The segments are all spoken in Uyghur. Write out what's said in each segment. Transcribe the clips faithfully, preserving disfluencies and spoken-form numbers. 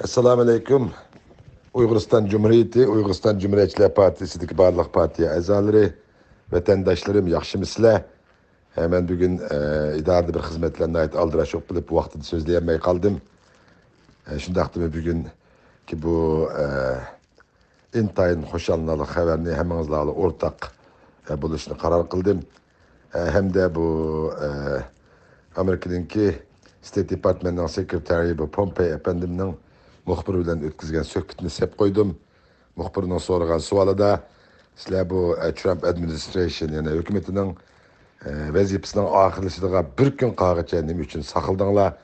ئەسسالامۇ ئەلەيكۇم. ئۇيغۇرىستان جۇمھۇرىيىتى، ئۇيغۇرىستان جۇمھۇرىيەتچىلەر پارتىيىسىدىكى بارلىق پارتىيە ئەزالىرى، ۋەتەنداشلىرىم، ياخشىمۇسىلەر؟ ھە، مەن بۈگۈن، ئە، ئىدارىدە بىر خىزمەت بىلەن ناھايىتى ئالدىراش بولۇپ، ۋاقتىدا سۆزلىيەلمەي قالدىم. ئە، شۇنداقتىمۇ بۈگۈنكى بۇ، ئە، ئىنتايىن خۇشاللىنارلىق خەۋەرنى ھەممىڭىزلارغا ئورتاق، ئە، بولۇشنى قارار قىلدىم. ئە، ھەمدە بۇ، ئە، ئامېرىكىنىڭكى ستېيت دېپارتمېنتنىڭ سېكرېتارى بۇ پومپېي ئەپەندىمنىڭ مۇخبىر بىلەن ئۆتكۈزگەن سۆھبىتىنى سەپ قويدۇم. مۇخبىرنىڭ سورىغان سوئالىدا، سىلەر بۇ، ئە، ترامپ ئادمىنىسترېيشن، يەنى ھۆكۈمىتىنىڭ، ئە، ۋەزىپىسىنىڭ ئاخىرلىشىدىغان بىر كۈن قالغىچە نېمە ئۈچۈن ساقلىدىڭلار؟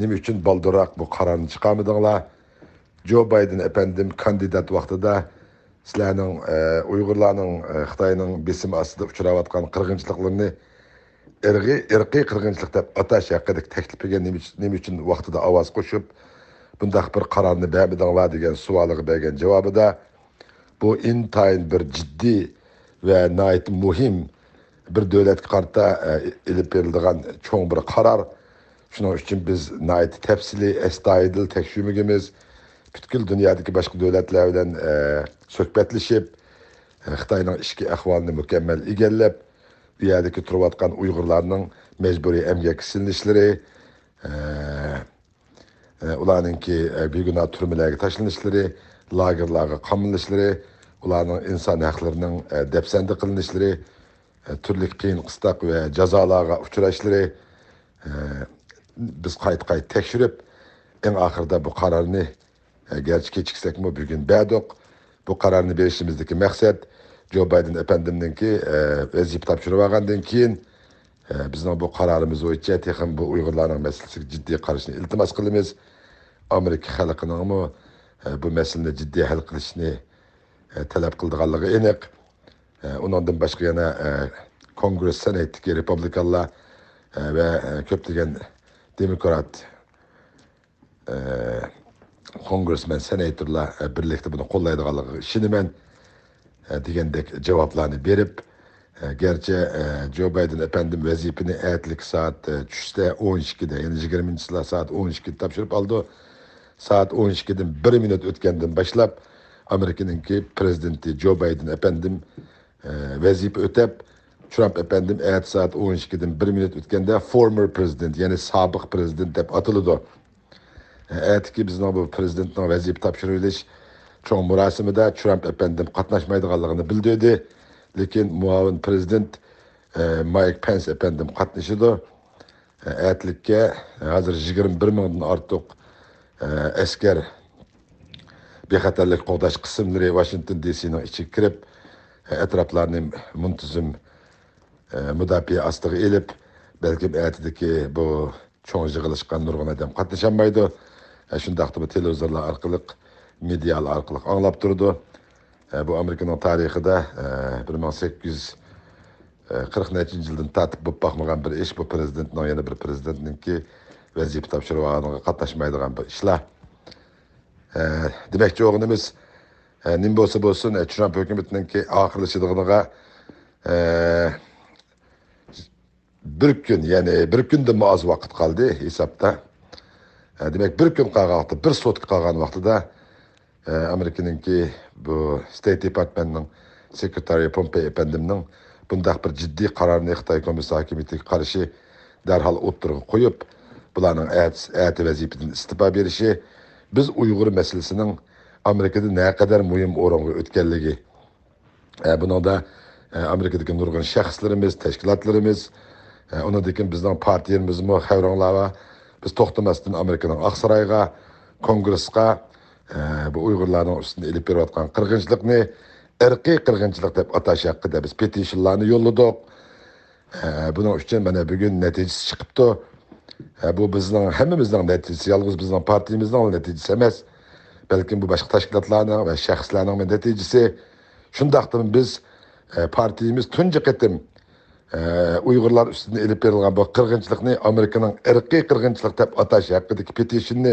نېمە ئۈچۈن بالدۇرراق بۇ قارارنى چىقارمىدىڭلار؟ جو بايدېن ئەپەندىم كاندىدات ۋاقتىدا سىلەرنىڭ، ئە، ئۇيغۇرلارنىڭ، ئە، خىتاينىڭ بېسىمى ئاستىدا ئۇچراۋاتقان قىرغىنچىلىقلىرىنى ئىرقىي، ئىرقىي قىرغىنچىلىق دەپ ئاتاش ھەققىدىكى تەكلىپىگە نېمە ئۈچ-، نېمە ئۈچۈن ۋاقتىدا ئاۋاز قوشۇپ، بۇنداق بىر قارارنى بەرمىدىڭلار دېگەن سوئالىغا بەرگەن جاۋابىدا، بۇ ئىنتايىن بىر جىددىي ۋە ناھايىتى مۇھىم بىر دۆلەتكە قارىتا، ئە، ئېلىپ بېرىلىدىغان چوڭ بىر قارار. شۇنىڭ ئۈچۈن بىز ناھايىتى تەپسىلىي، ئەستايىدىل تەكشۈرمىگىمىز، پۈتكۈل دۇنيادىكى باشقا دۆلەتلەر بىلەن، ئە، سۆھبەتلىشىپ، ئە، خىتاينىڭ ئىچكى ئەھۋالىنى مۇكەممەل ئىگىلەپ، ئۇ يەردىكى تۇرۇۋاتقان ئۇيغۇرلارنىڭ مەجبۇرىي ئەمگەككە سېلىنىشلىرى، ئە، ئە، ئۇلارنىڭكى، ئە، بىگۇناھ تۈرمىلەرگە تاشلىنىشلىرى، لاگېرلارغا قامىلىشلىرى، ئۇلارنىڭ ئىنسان ھەقلىرىنىڭ، ئە، دەپسەندە قىلىنىشلىرى، ئە، تۈرلۈك قىيىن قىستاق ۋە جازالارغا ئۇچراشلىرى، ئە، بىز قايتا-قايتا تەكشۈرۈپ، ئەڭ ئاخىرىدا بۇ قارارنى، ئە، گەرچە كېچىكسەكمۇ بۈگۈن بەردۇق. بۇ قارارنى بېرىشىمىزدىكى مەقسەت، جو بايدېن ئەپەندىمنىڭكى، ئە، ۋەزىپە تاپشۇرۇۋالغاندىن كېيىن، ئە، بىزنىڭ بۇ قارارىمىز بويىچە تېخىمۇ بۇ ئۇيغۇرلارنىڭ مەسىلىسىگە جىددىي قاراشنى ئىلتىماس قىلىمىز. ئامېرىكا خەلقىنىڭمۇ، ئە، بۇ مەسىلىنى جىددىي ھەل قىلىشنى، ئە، تەلەپ قىلىدىغانلىقى ئېنىق. ئە، ئۇنىڭدىن باشقا يەنە، ئە، كونگرېس سېناتتىكى رېپۇبلىكانلار، ئە، ۋە، ئە، كۆپلىگەن دېموكرات ئە، كونگرېسمېن، سېناتورلار، ئە، بىرلىكتە بۇنى قوللايدىغانلىقىغا ئىشىنىمەن، ئە، دېگەندەك جاۋابلارنى بېرىپ، ئە، گەرچە، ئە، جو بايدېن ئەپەندىم ۋەزىپىنى ئەتىلىك سائەت، ئە، چۈشتە ئون ئىككىدە، يەنى يىگىرمىنچى يىللار سائەت ئون ئىككىدە تاپشۇرۇپ ئالىدۇ. سائەت ئون ئىككىدىن بىر مىنۇت ئۆتكەندىن باشلاپ، ئامېرىكىنىڭكى پرېزىدېنتى جو بايدېن ئەپەندىم، ئە، ۋەزىپە ئۆتەپ، ترامپ ئەپەندىم ئەتە سائەت ئون ئىككىدىن بىر مىنۇت ئۆتكەندە فورمېر پرېزىدېنت، يەنى سابىق پرېزىدېنت دەپ ئاتىلىدۇ. ئەتىكى بىزنىڭ بۇ پرېزىدېنتنىڭ ۋەزىپە تاپشۇرۇۋېلىش چوڭ مۇراسىمىدا ترامپ ئەپەندىم قاتناشمايدىغانلىقىنى بىلدۈردى. لېكىن مۇئاۋىن پرېزىدېنت، ئە، مايك پەنس ئەپەندىم قاتنىشىدۇ. ئە، ئەتىلىككە ھازىر يىگىرمە بىر مىڭدىن ئارتۇق، ئە، ئەسكەر بىخەتەرلىك قوغداش قىسىملىرى ۋاشىنگتون دى سىنىڭ ئىچىگە كىرىپ، ئە، ئەتراپلارنى مۇنتىزىم، ئە، مۇداپىئە ئاستىغا ئېلىپ، بەلكىم ئەتىدىكى بۇ چوڭ يىغىلىشقا نۇرغۇن ئادەم قاتنىشالمايدۇ. ئە، شۇنداقتىمۇ تېلېۋىزورلار ئارقىلىق، مېدىيالار ئارقىلىق ئاڭلاپ تۇرىدۇ. ئە، بۇ ئامېرىكىنىڭ تارىخىدا، ئە، بىر مىڭ سەككىز يۈز قىرىق نەچچىنچى يىلدىن تارتىپ بولۇپ باقمىغان بىر ئىش، بۇ پرېزىدېنتنىڭ يەنە بىر پرېزىدېنتنىڭكى ۋەزىپە تاپشۇرۇۋالغانلىقىغا قاتناشمايدىغان بىر ئىشلار. ئە، دېمەكچى بولغىنىمىز، ئە، نېمە بولسا بولسۇن، ئە، ترامپ ھۆكۈمىتىنىڭكى ئاخىرلىشىدىغىنىغا، ئە، بىر كۈن، يەنى بىر كۈندىنمۇ ئاز ۋاقىت قالدى ھېسابتا. ئە، دېمەك، بىر كۈن قالغان ۋاقىتتا، بىر سوتكا قالغان ۋاقتىدا، ئە، ئامېرىكىنىڭكى بۇ ستېيت دېپارتمېنتنىڭ سېكرېتارى پومپېي ئەپەندىمنىڭ بۇنداق بىر جىددىي قارارنى خىتاي كوممۇنىست ھاكىمىيىتىگە قارشى دەرھال ئوتتۇرىغا قويۇپ، بۇلارنىڭ ئەتىسى، ئەتە ۋەزىپىدىن ئىستېپا بېرىشى بىز ئۇيغۇر مەسىلىسىنىڭ ئامېرىكىدا نەقەدەر مۇھىم ئورۇنغا ئۆتكەنلىكى، ئە، بۇنىڭدا، ئە، ئامېرىكىدىكى نۇرغۇن شەخسلىرىمىز، تەشكىلاتلىرىمىز، ئە، ئۇنىڭدىن كېيىن بىزنىڭ پارتىيىمىزمۇ خەۋىرىڭلار بار. بىز توختىماستىن ئامېرىكىنىڭ ئاقسارايغا، كونگرېسقا، ئە، بۇ ئۇيغۇرلارنىڭ ئۈستىدىن ئېلىپ بېرىۋاتقان قىرغىنچىلىقنى ئىرقىي قىرغىنچىلىق دەپ ئاتاش ھەققىدە بىز پېتىشنلارنى يوللىدۇق. ئە، بۇنىڭ ئۈچۈن مانا بۈگۈن نەتىجىسى چىقىپتۇ. ئە، بۇ بىزنىڭ ھەممىمىزنىڭ نەتىجىسى، يالغۇز بىزنىڭ پارتىيىمىزنىڭ نەتىجىسى ئەمەس، بەلكىم بۇ باشقا تەشكىلاتلارنىڭ ۋە شەخسلەرنىڭ نەتىجىسى. شۇنداقتىمۇ بىز، ئە، پارتىيىمىز تۇنجى قېتىم، ئە، ئۇيغۇرلار ئۈستىدىن ئېلىپ بېرىلغان بۇ قىرغىنچىلىقنى ئامېرىكىنىڭ ئىرقىي قىرغىنچىلىق دەپ ئاتاش ھەققىدىكى پېتىشننى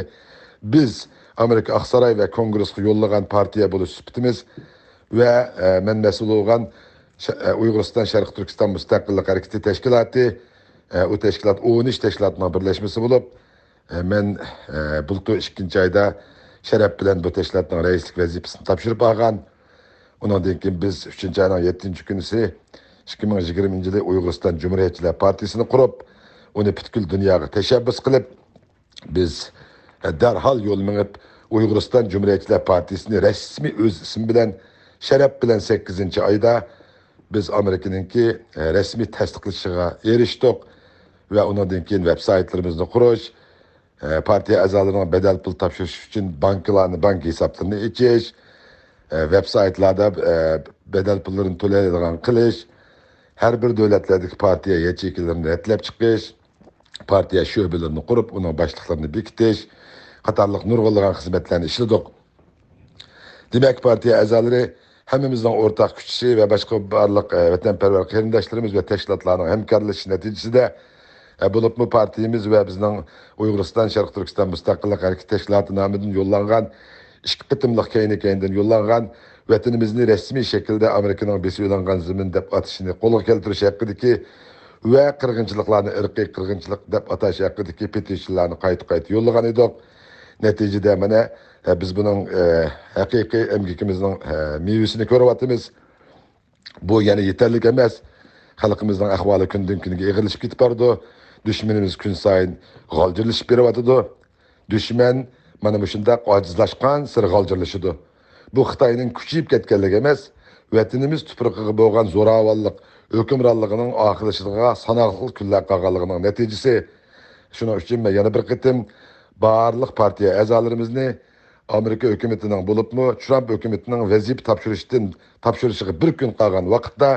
بىز ئامېرىكا ئاقساراي ۋە كونگرېسقا يوللىغان پارتىيە بولۇش سۈپىتىمىز ۋە، ئە، مەن مەسئۇل بولغان شە-، ئە، ئۇيغۇرىستان شەرقىي تۈركىستان مۇستەقىللىق ھەرىكىتى تەشكىلاتى، ئە، ئۇ تەشكىلات ئون ئۈچ تەشكىلاتنىڭ بىرلەشمىسى بولۇپ، ئە، مەن، ئە، بۇلتۇر ئىككىنچى ئايدا، شەرەپ بىلەن بۇ تەشكىلاتنىڭ رەئىسلىك ۋەزىپىسىنى تاپشۇرۇپ ئالغان. ئۇنىڭدىن كېيىن بىز ئۈچىنچى ئاينىڭ يەتتىنچى كۈنىسى ئىككى مىڭ يىگىرمىنچى يىلى ئۇيغۇرىستان جۇمھۇرىيەتچىلەر پارتىيىسىنى قۇرۇپ، ئۇنى پۈتكۈل دۇنياغا تەشەببۇس قىلىپ، بىز دەرھال يول مېڭىپ، ئۇيغۇرىستان جۇمھۇرىيەتچىلەر پارتىيىسىنى رەسمىي ئۆز ئىسمى بىلەن، شەرەپ بىلەن سەككىزىنچى ئايدا بىز ئامېرىكىنىڭكى رەسمىي تەستىقلىشىغا ئېرىشتۇق ۋە ئۇنىڭدىن كېيىن ۋېب سايتلىرىمىزنى قۇرۇش، پارتىيە ئەزالىرىنىڭ بەدەل پۇل تاپشۇرۇش ئۈچۈن بانكىلارنى، بانكا ھېسابلىرىنى ئېچىش، ۋېب سايتلاردا بەدەل پۇللىرىنى تۆلەيدىغان قىلىش، ھەر بىر دۆلەتلەردىكى پارتىيە ياچېيكىلىرىنى رەتلەپ چىقىش، پارتىيە شۆبىلىرىنى قۇرۇپ، ئۇنىڭ باشلىقلىرىنى بېكىتىش قاتارلىق نۇرغۇنلىغان خىزمەتلەرنى ئىشلىدۇق. دېمەك، پارتىيە ئەزالىرى ھەممىمىزنىڭ ئورتاق كۈچىشى ۋە باشقا بارلىق، ئە، ۋەتەنپەرۋەر قېرىنداشلىرىمىز ۋە تەشكىلاتلارنىڭ ھەمكارلىشىشى نەتىجىسىدە، ئە، بولۇپمۇ پارتىيىمىز ۋە بىزنىڭ ئۇيغۇرىستان شەرقىي تۈركىستان مۇستەقىللىق ھەرىكىتى تەشكىلاتى نامىدىن يوللانغان ئىككى قېتىملىق كەينى-كەينىدىن يوللانغان ۋەتىنىمىزنى رەسمىي شەكىلدە ئامېرىكىنىڭ بېسىۋېلىنغان زېمىن دەپ ئاتىشىنى قولغا كەلتۈرۈش ھەققىدىكى ۋە قىرغىنچىلىقلارنى، ئىرقىي قىرغىنچىلىق دەپ ئاتاش ھەققىدىكى پېتىشنلارنى قايتا-قايتا يوللىغان ئىدۇق. نەتىجىدە، مانا، ئە، بىز بۇنىڭ، ئە، ھەقىقىي ئەمگىكىمىزنىڭ، ئە، مېۋىسىنى كۆرۈۋاتىمىز. بۇ يەنە يېتەرلىك ئەمەس. خەلقىمىزنىڭ ئەھۋالى كۈندىن-كۈنگە ئېغىرلىشىپ كېتىپ بارىدۇ. دۈشمىنىمىز كۈنسايىن غالجىرلىشىپ بېرىۋاتىدۇ. دۈشمەن مانا مۇشۇنداق ئاجىزلاشقانسېرى غالجىرلىشىدۇ. بۇ خىتاينىڭ كۈچىيىپ كەتكەنلىكى ئەمەس، ۋەتىنىمىز تۇپرىقىغا بولغان زوراۋانلىق ھۆكۈمرانلىقىنىڭ ئاخىرلىشىشىغا ساناقلىق كۈنلەر قالغانلىقىنىڭ نەتىجىسى. شۇنىڭ ئۈچۈن مەن يەنە بىر قېتىم بارلىق پارتىيە ئەزالىرىمىزنى ئامېرىكا ھۆكۈمىتىنىڭ، بولۇپمۇ ترامپ ھۆكۈمىتىنىڭ ۋەزىپە تاپشۇرۇشتىن، تاپشۇرۇشىغا بىر كۈن قالغان ۋاقىتتا،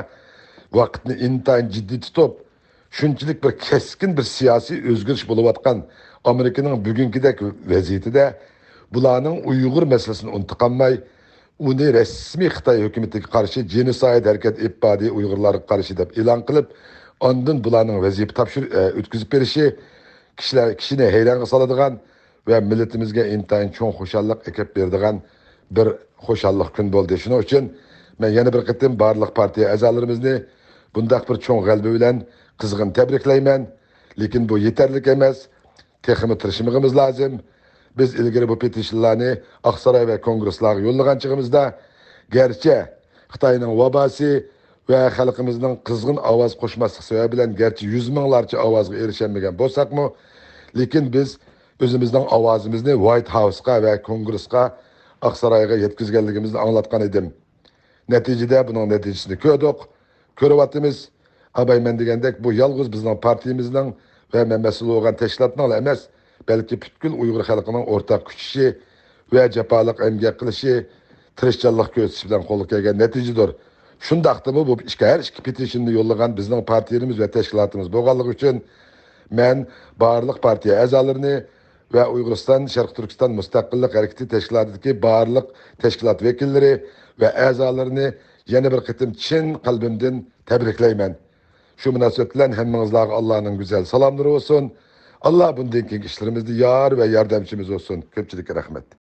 ۋاقىتنى ئىنتايىن جىددىي تۇتۇپ، شۇنچىلىك بىر كەسكىن بىر سىياسىي ئۆزگىرىش بولۇۋاتقان ئامېرىكىنىڭ بۈگۈنكىدەك ۋەزىيىتىدە بۇلارنىڭ ئۇيغۇر مەسىلىسىنى ئۇنتۇقالماي، ئۇنى رەسمىي خىتاي ھۆكۈمىتىگە قارشى جېنوسايد ھەرىكەت ئېلىپ باردى، ئۇيغۇرلارغا قارشى دەپ ئېلان قىلىپ، ئاندىن بۇلارنىڭ ۋەزىپە تاپشۇر-، ئە، ئۆتكۈزۈپ بېرىشى كىشىلەر، كىشىنى ھەيرانغا سالىدىغان ۋە مىللىتىمىزگە ئىنتايىن چوڭ خۇشاللىق ئەكەپ بېرىدىغان بىر خۇشاللىق كۈن بولدى. شۇنىڭ ئۈچۈن مەن يەنە بىر قېتىم بارلىق پارتىيە ئەزالىرىمىزنى بۇنداق بىر چوڭ غەلىبە بىلەن قىزغىن تەبرىكلەيمەن. لېكىن بۇ يېتەرلىك ئەمەس. تېخىمۇ تىرىشمىقىمىز لازىم. بىز ئىلگىرى بۇ پېتىشنلارنى ئاقساراي ۋە كونگرېسلارغا يوللىغان چېغىمىزدا، گەرچە خىتاينىڭ ۋاباسى ۋە خەلقىمىزنىڭ قىزغىن ئاۋاز قوشماسلىقى سەۋەبى بىلەن گەرچە يۈز مىڭلارچە ئاۋازغا ئېرىشەلمىگەن بولساقمۇ، لېكىن بىز ئۆزىمىزنىڭ ئاۋازىمىزنى ۋايت ھاۋسقا ۋە كونگرېسقا، ئاقسارايغا يەتكۈزگەنلىكىمىزنى ئاڭلاتقان ئىدىم. نەتىجىدە بۇنىڭ نەتىجىسىنى كۆردۇق، كۆرۈۋاتىمىز. ئاباي مەن دېگەندەك، بۇ يالغۇز بىزنىڭ پارتىيىمىزنىڭ ۋە مەن مەسئۇل بولغان تەشكىلاتنىڭلا ئەمەس، بەلكى پۈتكۈل ئۇيغۇر خەلقىنىڭ ئورتاق كۈچىشى ۋە جاپالىق ئەمگەك قىلىشى، تىرىشچانلىق كۆرسىتىشى بىلەن قولغا كەلگەن نەتىجىدۇر. شۇنداقتىمۇ بۇ ئىككى، ھەر ئىككى پېتىشننى يوللىغان بىزنىڭ پارتىيىمىز ۋە تەشكىلاتىمىز بولغانلىقى ئۈچۈن، مەن بارلىق پارتىيە ئەزالىرىنى ۋە ئۇيغۇرىستان شەرقىي تۈركىستان مۇستەقىللىق ھەرىكىتى تەشكىلاتىدىكى بارلىق تەشكىلات ۋەكىللىرى ۋە ئەزالىرىنى يەنە بىر قېتىم چىن قەلبىمدىن تەبرىكلەيمەن. شۇ مۇناسىۋەت بىلەن ھەممىڭىزلارغا ئاللانىڭ گۈزەل سالاملىرى بولسۇن. ئاللا بۇندىن كېيىنكى ئىشلىرىمىزدا يار ۋە ياردەمچىمىز بولسۇن. كۆپچىلىككە رەھمەت.